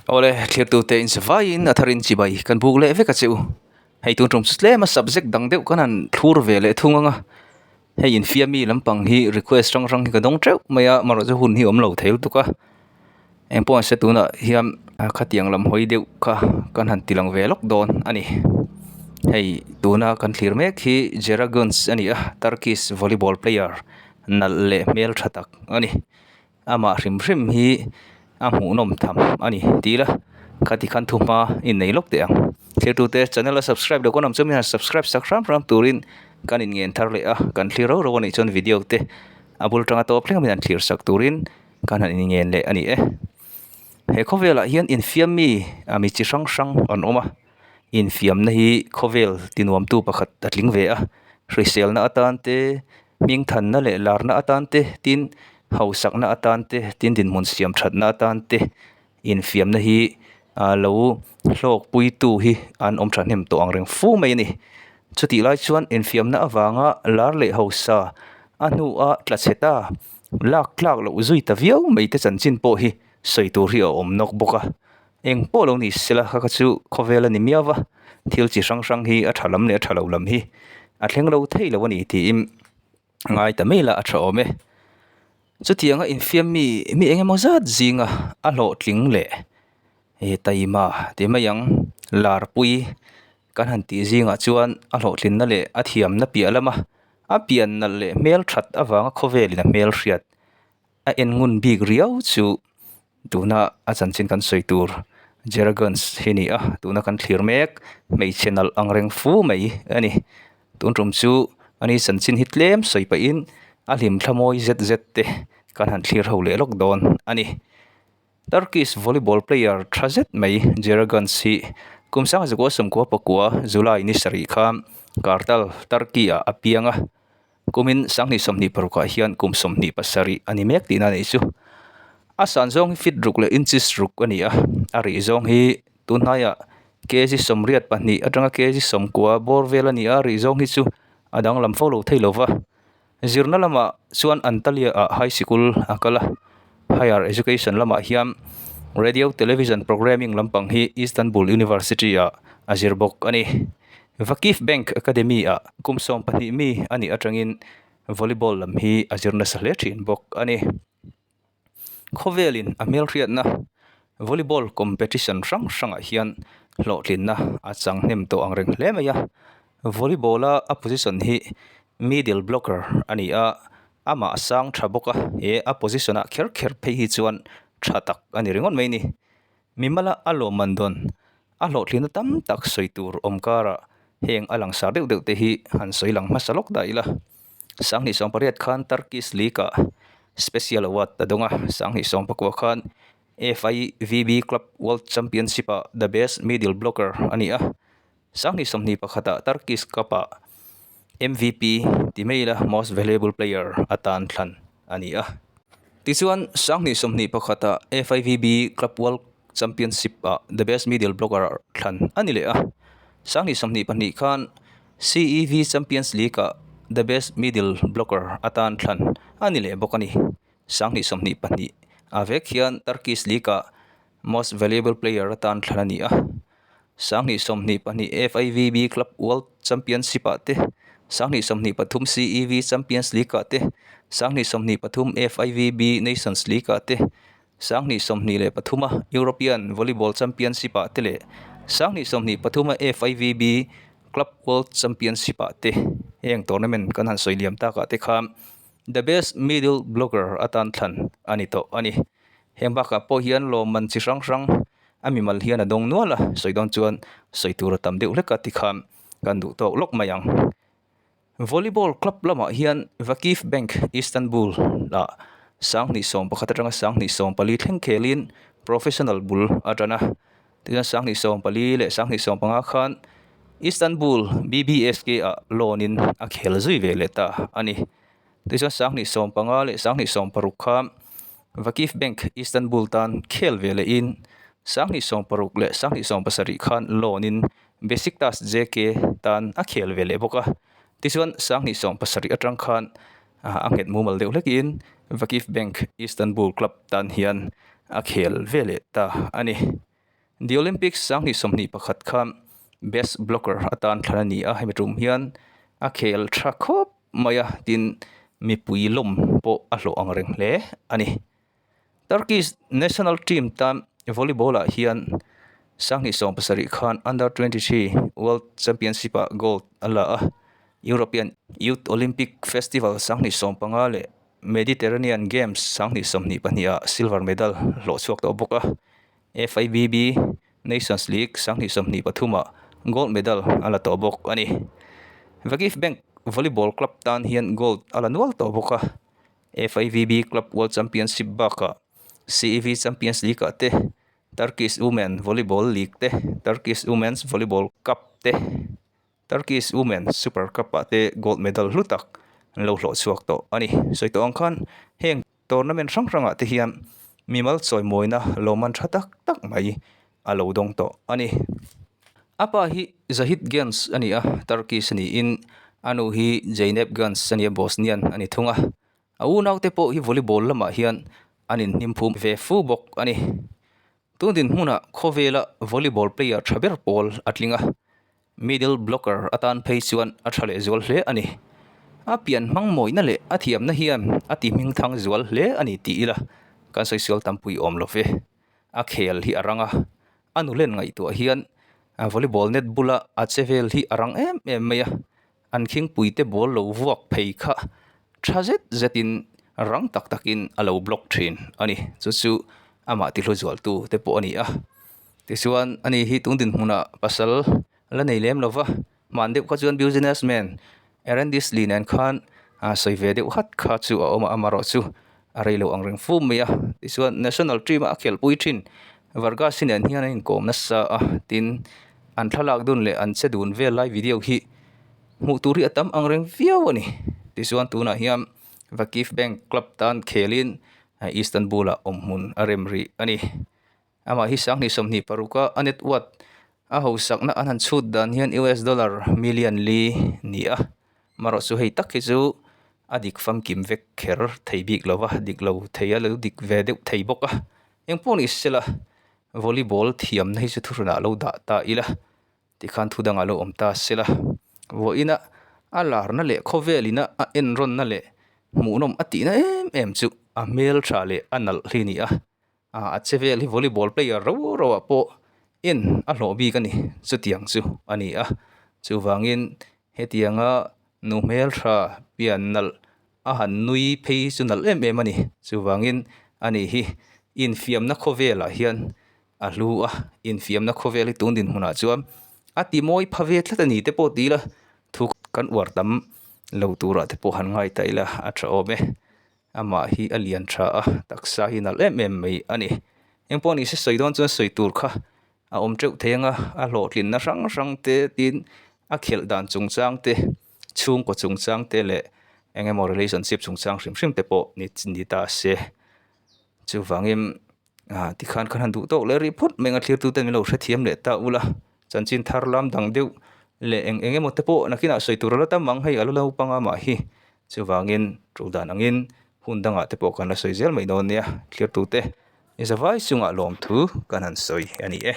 Awle, thlirtute insavaiin a tharin chibai kan buk leh vek a che u. Hei tun tum chu tlem a subject dang deuh kan han thlur ve leh thung ang a. Hei infiami lampang hi request hrang hrang hi ka dawng teuh mai a, amaherawhchu hun hi a awm lo thei lutuk a. Eng pawh an hre tunah hian khatiang lam hawi deuh kha kan han ti lang ve lawk dawn a ni. Hei tuna kan thlir mek hi Jera Guns a ni a, Turkish volleyball player nalh leh hmeltha tak a ni. Amah hrim hrim hi a hmuhnawm tham a ni ti ila khati khan thuhma innei lawk teh ang. Thirtute channel a subscribe loh kawn awm chu mi han subscribe sak hram hram turin kan inngen thar leh a, kan thlir rau rau a nih chuan video te a bul tanga tawp thleng a mi han thlir sak turin kan han inngen leh a ni e. He khawvelah hian infiam mi a mi chi hrang hrang an awm a, infiamna hi khawvel tinuamtu pakhat a tling ve a, hriselna atan te Hmingthanna leh larna atan te, tin hausakna atan te, tin dinhmun siam thatna atan te infiamna hi ah lo hlawkpuitu hi an awm thahnem tawh ang reng fu mai a ni. Chutih lai chuan infiamna avanga lar leh hausa a hnua tla chhe ta lak tlak loh zui ta viau mai te chanchin pawh hi sawi tur hi a awm nawk bawk a. Eng pawh lo ni sela kha kha chu khawvel a ni miau va, thil chi hrang hrang hi a tha lam leh a tha lo lam hi a thleng lo thei lo a ni tiin ngai ta mai la a tha awm e. Chutianga infiam mi mi eng emaw zat zinga a hlawhtling leh he taima ti mai ang larpui kan han tih zingah chuan a hlawhtlinna leh a thiamna piah lama a pian nalh leh hmel that avanga khawvelin a hmelhriat a en ngun bik riau chu Tuna a chanchin kan sawi tur Jeragans hi a ni a, tuna kan thlir mek hmeichhe nalh ang reng fu mai a ni. Tun tum chu ani chanchin hi tlem sawi pahin a hlim thla mawi zet zet te kan han thlir ho leh lawk dawn a ni. Turkish volleyball player tha zet mai Jeragans hi kum sangzakua sawmkua pakua July ni sarih khan Kartal, Turkey ah a piang a. Kumin 2026 ah hian kum 27 a ni mek tihna a nih chu. A san zawng hi feet ruk leh inches ruk a ni a, a rih zawng hi tun hnaiah kg 82 atanga kg 90 bawr vel a ni a, rih zawng hi chu a danglam fo lo thei lo va. Zirna lamah chuan Antalya ah high sikul a kal a, higher education lamah hian radio television programming lampang hi Istanbul University ah a zir bawk a ni. Vakif Bank Academy-ah kum 12 mi a nih atangin volleyball lam hi a zir nasa hle thin bawk a ni. Khawvelin a hmelhriatna volleyball competition hrang hrangah hian hlawhtlinna a chang hnem tawh ang reng hle mai a. Volleyball-a a position hi middle blocker a ni a, amah a sang tha bawk a, he a position-ah kher kher phei hi chuan tha tak a ni ringawt mai a ni. Mimala a lawmman dawn A hlawhtlinna tam tak sawi tur awm karah heng a langsar deuh deuh te hi han sawi lang hmasa lawk dah ila. 2018 khan Turkish League ah Special Award a dawng a, 2019 khan FIVB Club World Championship ah The Best Middle Blocker a ni a, 2021 ah Turkish Cup ah MVP ti mai ila Most Valuable Player atan thlan a ni a. Tichuan, 2021 ah FIVB Club World Championship ah The Best Middle Blocker thlan a ni leh a. 2022 khan CEV Champions League ah The Best Middle Blocker atan thlan a ni leh bawk a ni. 2022 ah vek hian Turkish League ah Most Valuable Player atan thlan a ni a. 2022 FIVB Club World Championship ah te, 2023 CEV Champions League ah te, 2023 FIVB Nations League ah te, 2023 a European Volleyball Championship ah te leh 2023 a FIVB Club World Championship ah te heng tournament kan han sawi liam tak ah te khan The Best Middle Blocker atan thlan a ni tawh a ni. Heng bakah pawh hian lawmman chi hrang hrang a mimal hian a dawng nual a, sawi dawn chuan sawi tur a tam deuh hlek a tikhan kan duh tawk lawk mai ang. Volleyball club lamah hian Vakif Bank Istanbul ah 2011 atanga 2014 thleng khelin professional bul a tan a, tichuan 2014 leh 2015 khan Istanbul BBSK ah loan in a khel zui ve leh ta a ni. Tichuan 2015 leh 2016 khan Vakif Bank Istanbul tan khel ve lehin 2016 leh 2017 khan loan in Besiktas JK tan a khel ve leh bawk a. Tichuan 2017 atang khan a nghet mumal deuh hlekin Vakif Bank Istanbul club tan hian a khel ve leh ta a ni. The Olympics 2021 khan Best Blocker atan thlan a ni a, hemi tum hian a khel tha khawp mai a, tin mipui lawm pawh a hlawh ang reng hle a ni. Turkish national team tan volleyball ah hian 2017 khan Under 23 World Championship ah gold a la a, European Youth Olympic Festival 2015 leh Mediterranean Games 2022 ah silver medal hlawh chhuak tawh bawk a. FIVB Nations League 2023 ah gold medal a la tawh bawk a ni. Vakif Bank Volleyball Club tan hian gold a la nual tawh bawk a. FIVB Club World Championship bakah CEV Champions League ah te, Turkish Women Volleyball League te, Turkish Women's Volleyball Cup te, Turkish Women Super Cup ah te gold medal hlu tak an lo hlawh chhuak tawh a ni. Sawi tawh ang khan heng Tournament hrang hrangah te hian mimal chawimawina lawmman tha tak tak mai a lo dawng tawh a ni. A pa hi Zahid Genç a ni a, Turkish a niin a nu hi Zeynep Genç a ni a, Bosnian a ni thung a. A unaute pawh hi volleyball lamah hian an inhnim phum ve fu bawk a ni. Tun dinhmunah khawvela volleyball player tha ber pawl a tling a. Middle blocker atan phei chuan a tha leh zual hle a ni. A pian hmang mawihna leh a thiamna hian a ti hming thang zual hle a ni tih ila kan sawi sual tampui awm lo ve. A khel hi a rang a, a nulen ngaihtuah hian volleyball net bula a che vel hi a rang em em mai a, an khingpuite ball lo vuak phei kha tha zet zetin rang tak takin a lo block thin a ni. Chu chu amah tihlu zualtu te pawh a ni a. Tichuan ani hi tun dinhmunah pasal la nei lem lo va, hman deuh kha chuan business man Aaron Disley nen khan a sawi ve deuh hat kha chu a awm a, amaherawh chu a rei lo ang reng fum mai a. Tichuan national team a khelhpui thin Vargas hi nen hian an inkawm nasa a, tin an thlalak dun leh an che dun vel lai video hi hmuh tur hi a tam ang reng viau a ni. Tichuan tunah hian Vakif Bank club tan khelin Istanbul-ah awmhmun a rem rih a ni. Amah hi 2026 a a net worth a hausakna an han chhut dan hian US dollar million li ni a. Marawh chu hei tak hi chu a dik famkim vek kher thei bik lo va, dik lo thei a lo dik ve deuh thei bawk a. Engpawh ni sela volleyball thiamna hi chu thuhranah lo dah ta ila tikhan thu dangah lo awm ta sela. Vawiina a larna leh khawvelina a enrawnna leh hmuhnawm a tihna em em chu a hmeltha leh a nalh hi a ni a. Ah a che vel hi volleyball player ro ro ah pawh en a hlawh bik a ni chutiang chu a ni a chuvangin hetianga nu hmeltha pian nalh a han nui phei chu nalh em em a ni chuvangin ani hi infiamna khawvelah hian a hlu a infiamna khawvel hi tun dinhmunah chuan a ti mawi pha ve tlat a ni te pawh ti ila thu kan uar tam lo turah te pawh han ngai ta ila a tha awm e. Amah hi a lian tha a, taksa hi nalh em em mai a ni. Eng pawh ni se sawi dawn chuan sawi tur kha a awm teuh thei ang a, a hlawhtlinna hrang hrang te tin a khelh dan chungchang te, chhungkaw chungchang te leh eng emaw relationship chungchang hrim hrim te pawh ni ni ta se. Chuvangin ah tikhan khan han duh tawk leh rih phawt mai ang a thlirtute min lo hrethiam leh ta ula, chanchin thar lam dang deuh leh eng eng emaw te pawh nakinah sawi tur a la tam ang hei a la naupang a mah hi. Chuvangin tul dan angin hun dangah te pawh kan la sawi zel mai dawn nia, thlirtute i zavai chungah lawmthu kan han sawi a ni e.